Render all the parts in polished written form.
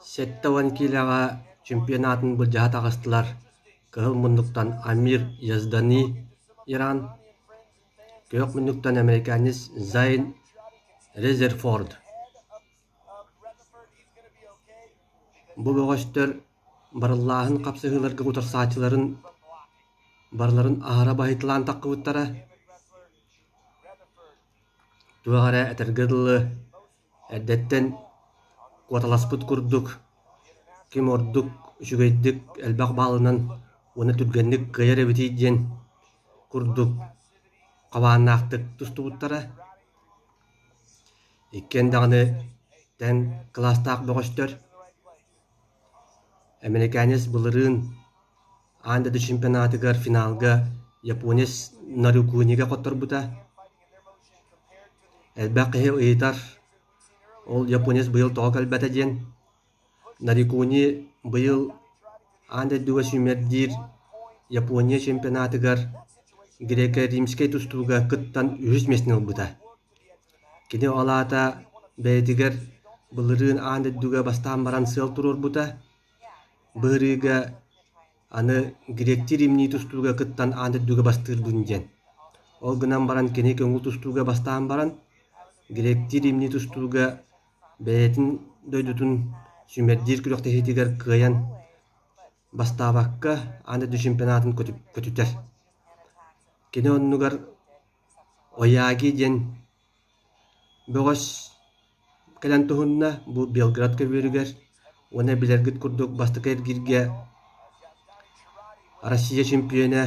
70 киилэҕэ чемпионатын былдьаһа таҕыстылар кыһыл муннуктан Амир Яздани Иран, күөх муннуктан американец Зайн Резерфорд. Бу бөҕөстөр барыллааһын хапсыһыыларга утарсааччыларын барыларын аһара баһыйталаан таххыбыттара. Туох эрэ этэргэ дылы эрдэттэн куоталаспыт курдук, ким ордук үчүгэйдик элбэх баалынан уонна түргэнник кыайар эбитий диэн курдук хабааннаахтык тустубуттара. Иккиэн даҕаны тэҥ кылаастаах бөҕөстөр. Эмэрикээнэс былырыын аан дойду чемпионатыгар финалга японец Нарюкунига хотторбута. Элбэх киһи ыйытар, ол японец быйыл тоҕо кэлбэтэ диэн. Нарикуни быйыл аан дойдуга сүүмэрдиир Япония чемпионатыгар греко-римскэй тустууга кыттан үһүс миэстэни ылбыта. Кини ол аата бэйэтигэр былырыын аан дойдуга бастаан баран сыал туруорбута. Быһырыыга аны гректии-римнии тустууга кыттан аан дойдуга бастыырбын диэн. Ол гынан баран кини көҥүл тустууга бастаан баран, гректии-римнии тустууга бэйэтин дойдутун сүүмэрдиир күрэхтэһиитигэр кыайан бастаабакка аан дойду чемпионатын көтүтэр. Кини оннугар Ояги диэн бөҕөс кэлэн туһунна бу Белград көбүөрүгэр уонна билэргит курдук бастакы эргииргэ Россия чемпиона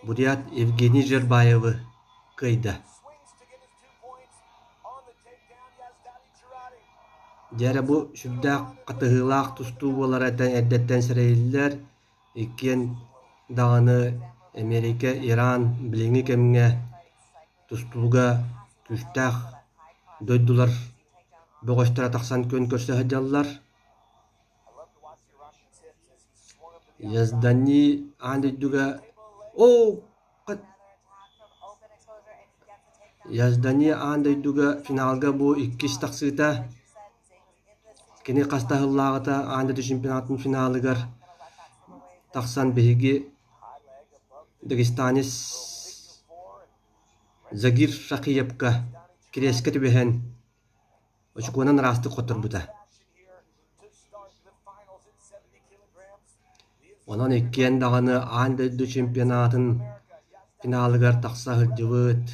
бурят Евгений Жербаевы кыайда. Дьэ эрэ бу сүрдээх хатыһыылаах тустуу буолара эрдэттэн сэрэйиллэр. Иккиэн даҕаны Эмиэрикэ, Иран билиҥҥи кэмҥэ тустууга күүстээх дойдулар бөҕөстөрө тахсан күөн көрсө сылдьаллар. Яздани аан дойдуга оо Яздани аан дойдуга финалга бу иккис тахсыыта. Кини хас да сыллааҕыта аан дойду чемпионатын финалыгар тахсан биһиги дагестанец Загир Шахиевка кириэскэ түбэһэн очукуонан ыраастык хотторбута. Онон иккиэн даҕаны аан дойду чемпионатын финалыгар тахса сылдьыбыт.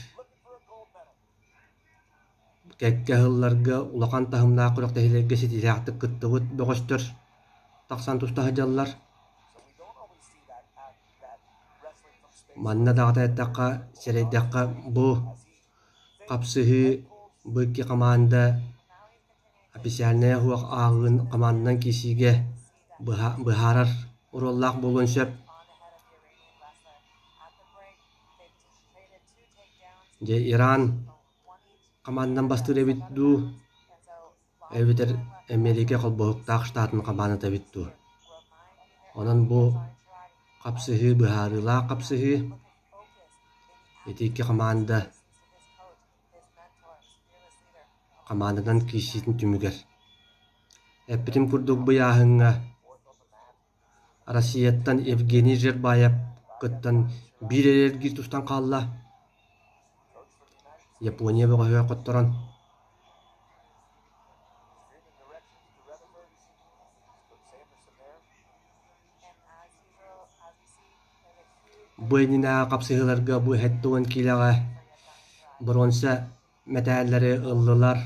Кэккэ сылларга улахан таһымнаах күрэхтэһиилэргэ ситиһиилээхтик кыттыбыт бөҕөстөр тахсан туста сылдьаллар. Манна даҕата эттэххэ, сэрэйдэххэ, бу хапсыһыы бу икки хамаанда официальнай оһуох ааҕыын хамаанданан киирсиигэ быһаарар оруоллаах буолуон сөп. Дьэ, Иран хамаанданан бастыыр эбит дуу, эбэтэр Эмиэрикэ Холбоһуктаах Штатын хамаандата эбит дуу. Онон бу хапсыһыы быһаарыылаах хапсыһыы. Ити икки хамаанда хамаанданан киирсиитин түмүгэр. Эппитим курдук бу ыйааһыҥҥа Россияттан Евгений Жербаев кыттан биир эрэ эргиир тустан хаалла. Япония бөҕөһүгэр хотторон Бу иннинээҕи хапсыһыыларга бу 70 киилэҕэ боруонса мэтээллэри ыллылар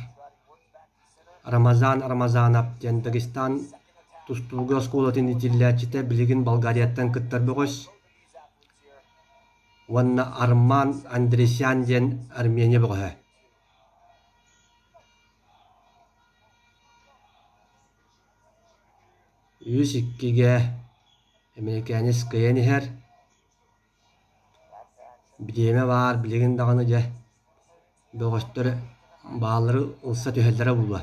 Рамазан Рамазанов диэн Дагестан тустууга оскуолатын иитиллээччитэ билигин Болгарияттан кыттар бөҕөс уонна Арман Андресян диэн Армения бөҕөһө. Үс иккигэ Эмэрикээнис кыайан иһэр. Бириэмэ баар билигин даҕаны дьэ бөҕөстөр бааллары ылса түһэллэрэ буолуо.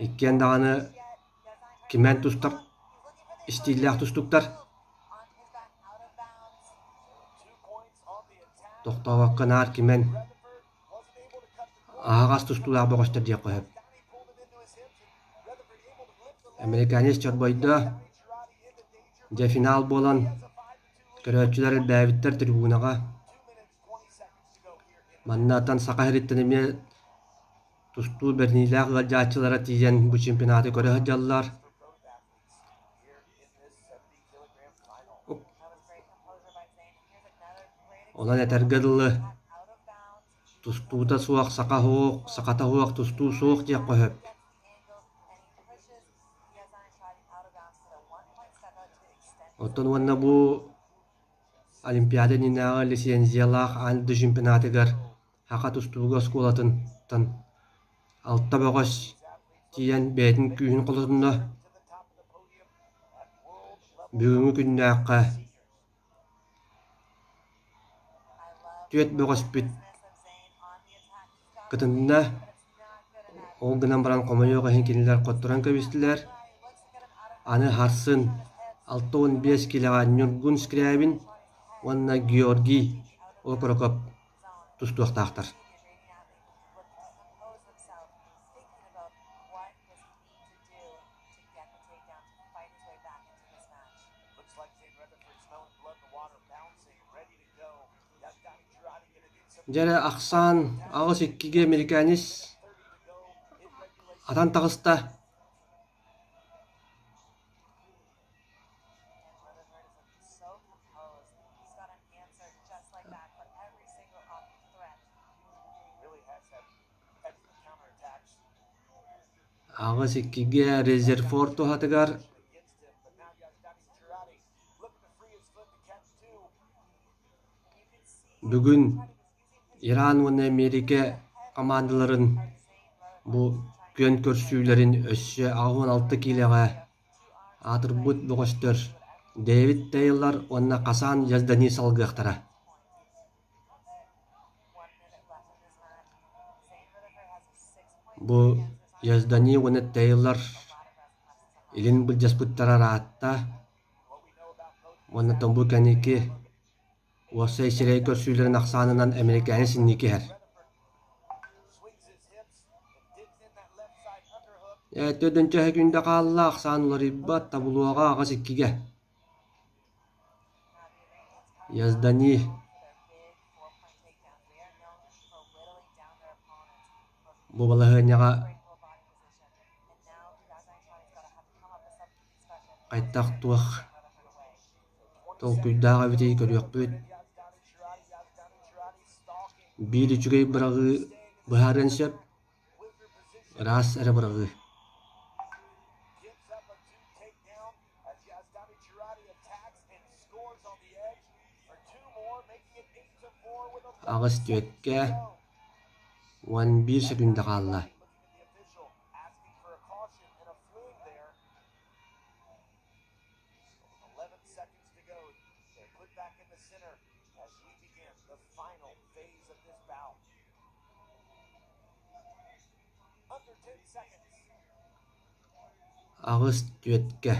Иккиэн даҕаны кимэн тустар истииллээх тустуктар. Тохтообокко наар кимэн. Аһаҕас тустуулаах бөҕөстөр диэххэ сөп. Американец чорбойдо, дьэ финал буолан көрөөччүлэр элбээбиттэр трибунаҕа. Манна Саха сириттэн эмиэ тустуу бэриниилээх ыалдьааччылара тиийэн бу чемпионаты көрө сылдьаллар. Онон этэргэ дылы, тустуута суох саха суох, сахата суох тустуу суох диэххэ сөп. Оттон уонна бу Олимпиада иннинээҕи лицензиялаах аан дойду чемпионатыгар Саха тустууга оскуолатыттан алта бөҕөс тиийэн бэйэтин күүһүн холотунна. Бүгүҥҥү күннээххэ түөрт бөҕөспүт кытынна, ол гынан баран хомойуох иһин кинилэр хотторон кэбистилэр. Аны сарсын 65 киилэҕэ Ньургун Скрябин уонна Георгий Окороков тустуохтаахтар. Дьэ эрэ ахсаан 8-2-гэ американец атан таҕыста. 8-2-гэ Резерфорд туһатыгар Бүгүн Иран уонна Эмиэрикэ хамаандаларын бу күөн көрсүүлэрин өссө 86 киилэҕэ аатырбыт бөҕөстөр Дэвид Тейлор уонна Хасан Яздани салгыахтара. Бу Яздани уонна Тейлор илин былдьаспыттара ыраатта уонна бу кэнники уопсай сирэй көрсүүлэрин ахсаанынан Эмирикээни синньики иһэр. Төрдүнчэ күндэ хаалла, ахсаан уларыйбат, табылуоҕа 8-2-гэ. Яздани бу балаһыанньаҕа хайдах-туох толкуйдаах эбитий көрүөхпүт. Биир үчүгэй быраҕыы быһаарыан сөп, ыраас эрэ быраҕыы. 8-4-кэ 11 сөкүүндэ хаалла. 8-4-кэ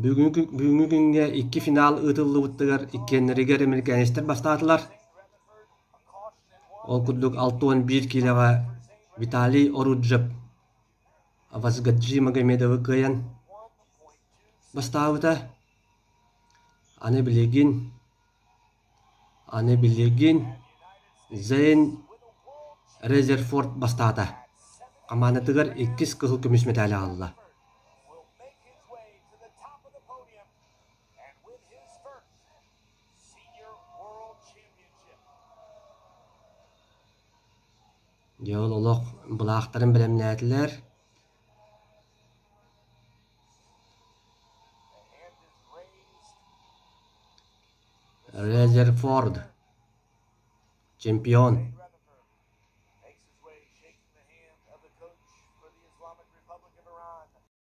Бүгүҥҥү күҥҥэ икки финал ыытыллыбытыгар иккиэннэригэр американецтар бастаатылар. Ол курдук 61 киилэҕэ Виталий Оруджев Авазгаджи Магомедовы кыайан бастаабыта. Аны билигин аны билигин Зейн Резерфорд бастаата. Хамаандатыгар иккис кыһыл көмүс мэтээли аҕалла. Дьэ ол олох былаахтарын бэлэмнээтилэр. Резерфорд чемпион.